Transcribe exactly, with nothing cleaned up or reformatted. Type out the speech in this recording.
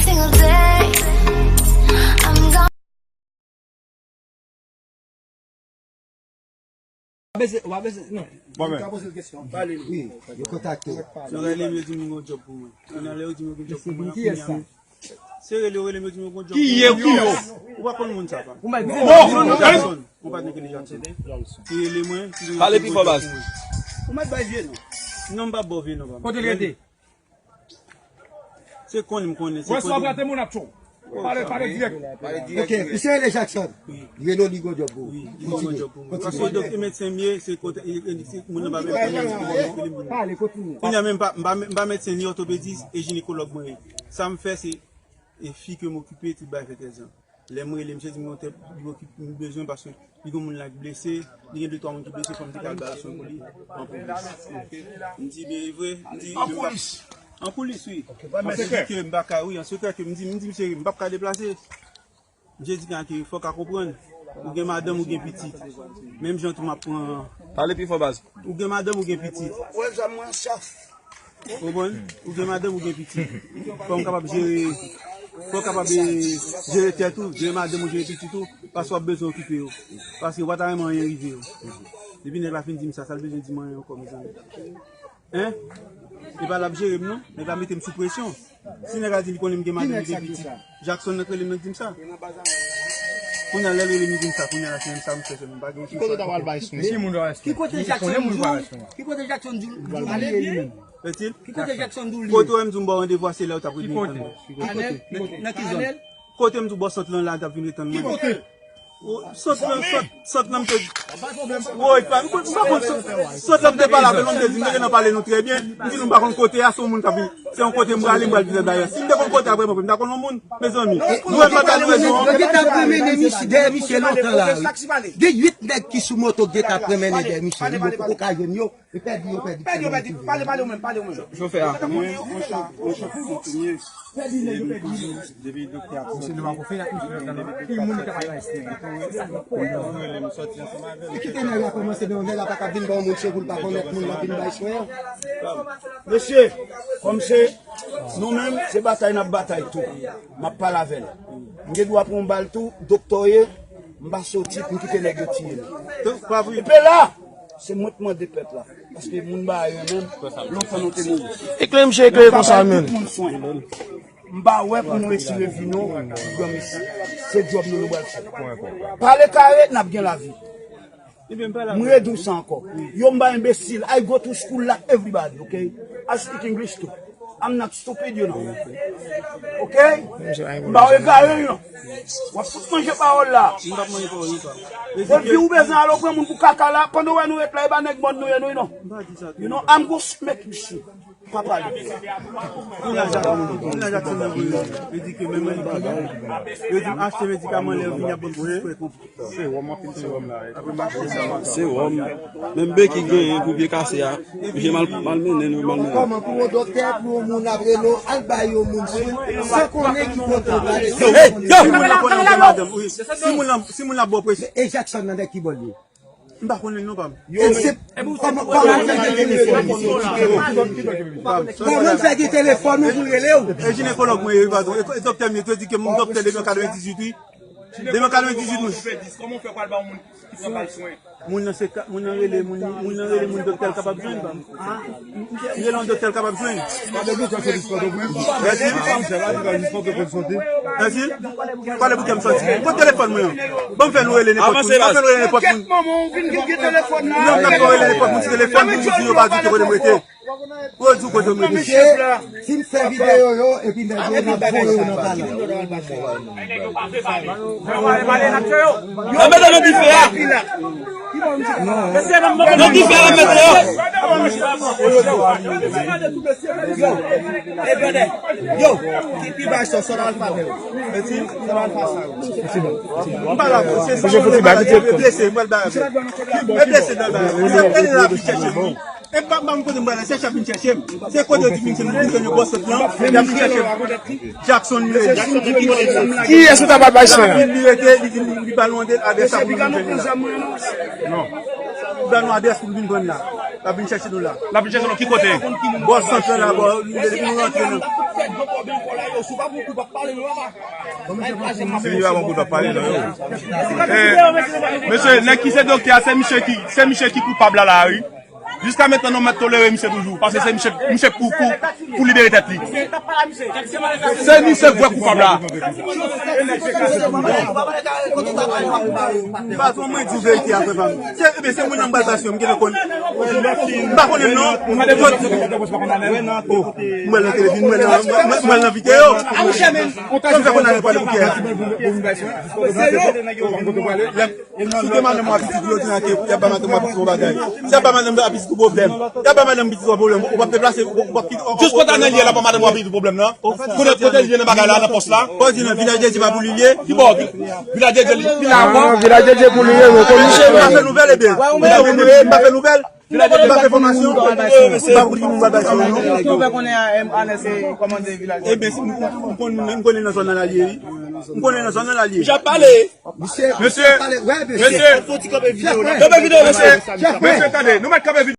single day. I'm gone. Ou pa bezwen, ou pa bezwen, non. Bon, men. Ou ka poze l kesyon. Wi, yo kontakte w. Yo rele m, yo di m yon djòb pou mwen. Kounye a, lè yo di m yon djòb pou mwen, kounye a, se rele yo rele m, yo di m yon djòb pou mwen. Ki ye, ki yo? Ou pa konn moun sa, pa? Ou pa konn moun. Jackson. Yon patnè ki rele Jackson. Ki rele mwen, ki di m yon djòb pou mwen. Pale pi fò, baz. Ou mèt bay vye non. Non, m pa ba w vye non, pa. Kote l rete? Se konnen m konnen, se konnen. Wè si w ap rate moun ap tchou. Pale, pale dirèk. Ok, misye rele Jackson. Wi. Rele w li gon djòb pou ou. Wi, li gon djòb pou mwen. Kontinye. Paske doktè medsen m ye, se kote, e, e, se moun nan pa menm. Pale, kontinye. Kounye a menm, m pa, m pa, m pa medsen ni òtopedis e jinekològ mwen ye. Sa m fè, se, e fi ke m okipe, tout bagay fè trèz an. Lè m rele misye, di m yon tèl, li okipe, m bezwen paske li gen moun la k blese, li gen de twa moun ki blese, fò m te ka al bay swen pou li, an koulis. M di, men e vre, m di, an koulis? An koulis, wi. An sekrè? Paske di ke m pa ka, wi, an sekrè ke m di, m di, mesye, m p ap ka deplase. Misye di ke fò w ka konprann, ou gen madanm, ou gen pitit. Menm jan tou m ap pran. Pale pi fò, baz. Ou gen madanm, ou gen pitit. Wè zam mwen chèf. Ou konprann? Ou gen madanm, ou gen pitit. Fò w kapab jere, fò w kapab, e, jere tèt ou, jere madanm ou, jere pitit ou, paske w ap bezwen okipe yo. Paske w pa ta renmen anyen rive yo. Depi nèg la fin di m sa, sa l bezwen di m anyen ankò, mezanmi? Hein? E pa l ap jere m, non. Nèg la mete m sou presyon. Si nèg la di li konnen m gen madanm, m gen pitit. Jackson nan k rele m nan k di m sa. Kounye a lè l rele m, li di m sa, kounye a la se menm sa m fè sèlman, m pa gen okenn chwa. Ki kote w ta pral bay swen? Ki moun w ta pral swen? Ki kote Jackson di w? Ki kote Jackson di w li ye li menm? Ki kote Jackson di w li ye? Kote w wè m di w m ba w randevou a, se la w t ap vin retann mwen. Ki kote? Nan ki zòn? Kote m di w bò sant lan la, t ap vin retann mwen. Ki kote? Sant lan, sant, sant lan m te. Woy, pa, m pa konn sant, sant lan m te pale avè l, m te di, m te gentan pale nou trè byen. M di nou m pa konn kote a, se yon moun k ap vin, se yon kote m prale, m pral vin dayè. Si m te konn kote a vrèman vre, m ta konn yon moun, mezanmi. Nou wè m pa t al rezon an. Yo gentan ap mennen misye, dèyè misye lontan la, wi. Gen uit nèg ki sou moto gentan ap mennen dèyè misye, wi, yo poko ka jwenn yo. Yo pèdi, yo pèdi, pèdi, yo pèdi. Pale, pale ou menm, pale ou menm. Chofè a. Mwen, mwen chofè, mwen chofè. Depi doktè ap soti. Kite nèg la kòmanse, men nèg la pa ka vin ba yon moun se pou l pa konn moun l ap vin bay swen an. Mesye, kòm se nou menm, se batay n ap batay tou. M ap pale avè l. M gen dwa pran yon bal tou, doktè w ye, m pa soti pou m kite nèg yo tiye m. Epi la, se mwen k mande pèp la. Paske moun ba yo menm, lontan nou te mouri. Eklere misye, eklere konsa menm. Tout moun swen. M pa wè pou nou retire vi nou, granmesi. Se djòb nou nou pral fè. Pale kare, n ap gen lavi. M redi w sa ankò. Yo m pa enbesil. I go to school like everybody, ok? I speak English too. I'm not stupid, you know. Ok? M pa w egare, you know. W ap fout manje pawòl la. M p ap manje pawòl nou pa. Depi ou bezwen al pran moun pou kaka la, pandan w wè nou ret la, e pa nèg mòn nou ye, nou, you know. You know, I'm go smack you shit. Pa pale. Moun nan Jackson, moun nan Jackson nan voye. Yo di ke menm yo di m achte medikaman lè yo vini ap ban m ti frè konpli. Sewòm, anpil sewòm la. Apre m achte sa. Sewòm. Menm beki genyen pou pye kase a. Misye mal, mal mennen, nou mal mennen. Kòman pou yon doktè, pou yon moun ap rele w, al bay yon moun swen, san konnen ki kote w prale. Hey, yo! Si moun nan konnen w gen madanm, wi. Si moun nan, si moun nan bò presyon. E Jackson nan dèyè ki bò l ye? M pa konnen non pa m. E se kòman, kòman l fè gen telefòn ou pou l rele w? Kòman l fè gen telefòn ou pou l rele w? E jinekològ mwen ye, wi, patwon. E, e doktè m ye, te di ke m doktè depi an katrevendizuit, wi. Depi an katrevendizuit, wi. Kòman w fè pral ba yon moun ki pran bal swen? Moun nan se ka, moun nan rele, moun, moun nan rele moun doktè l kapab jwenn, pa m. Li rele yon doktè l kapab jwenn. Mèsi. Mèsi. Pale pou kè m sòti. Kot telefòn mwen an? Ban m fè nou rele nenpòt moun. Ban m fè nou rele nenpòt moun. Kèt manman, ou vin gen telefòn la. Non, m ap fè rele nenpòt moun sou telefòn pou nou di yo pa di ke kote m rete. Pou yo di w kote m rete. Mesye, fin fè videyo yo, epi nèg yo n ap voye yo nan palè. Yo mete nan dife a. Nan dife a, mete yo. Yo, e brother, yo, ki, ki bay sa, sa nan alfabè yo. Sa nan alfabè yo. M pa la, se sa, se blese, mwen ba. E blese nan ba. Se la pou chèche. E pa, pa m kote m prale, chèche ap vin chèche m. Se kote yo di m se moun ki yo bò sòt lan, y ap vin chèche m. Jackson li rele. Kiyès ou ta pral bay swen an? Li rete, li di li pa lwen de l, adrès la pou nou vin pran la. Non. Li ba nou adrès pou nou vin pran la. L ap vin chèche nou la. L ap vin chèche nou ki kote? Bò sant lan la, bò, depi nou rantre nan Si li pa bon kou, l p ap pale non, yo. Eh, mesye, nèg ki se doktè a, se misye ki, se misye ki koupab la, la, wi. Jiska mentnan, nou mèt tolere misye toujou, paske se misye, misye pou, pou, pou libere tèt li. Se misye vrè koupab la. Patwon, mwen di w verite a, frè pa m. Se, ebyen, se moun nan m pral pase, m gentan konn. M pa konnen non. Oh, m wè nan televizyon, m wè nan, m wè, m wè, m wè nan videyo. Kòm sa konn ale pale pou kè a. Si w te madanm w a pitit, yo di nan ke y ap ba madanm w a pitit yon bagay. Si y ap ba madanm w a pitit yon pwoblèm, y ap ba madanm pitit yon pwoblèm, ou p ap deplase, ou p ap kite. Jis kote Anèl ye la, ba madanm w a pitit pwoblèm nan. Kote, kote l ye nan bagay la, nan pòs la? Kòm di nan Vilaj de Dye pa pou li l ye. Ki bò? Vilaj de Dye, li la ankò? Vilaj de Dye pou li l ye, nou konnen. M pa fè nouvèl, ebyen. M pa fè nouvèl. M pa fè enfòmasyon. M pa pou ki moun pa bay sou non. Ki fè konnen Anèl se kòmandè Vilaj de Dye? Ebyen, m konnen, m konnen nan zòn nan l ye, wi. M konnen nan zòn nan l ye. Misye, misye, misye, kanpe videyo, mesye. Mesye, tande, nou mèt kanpe videyo.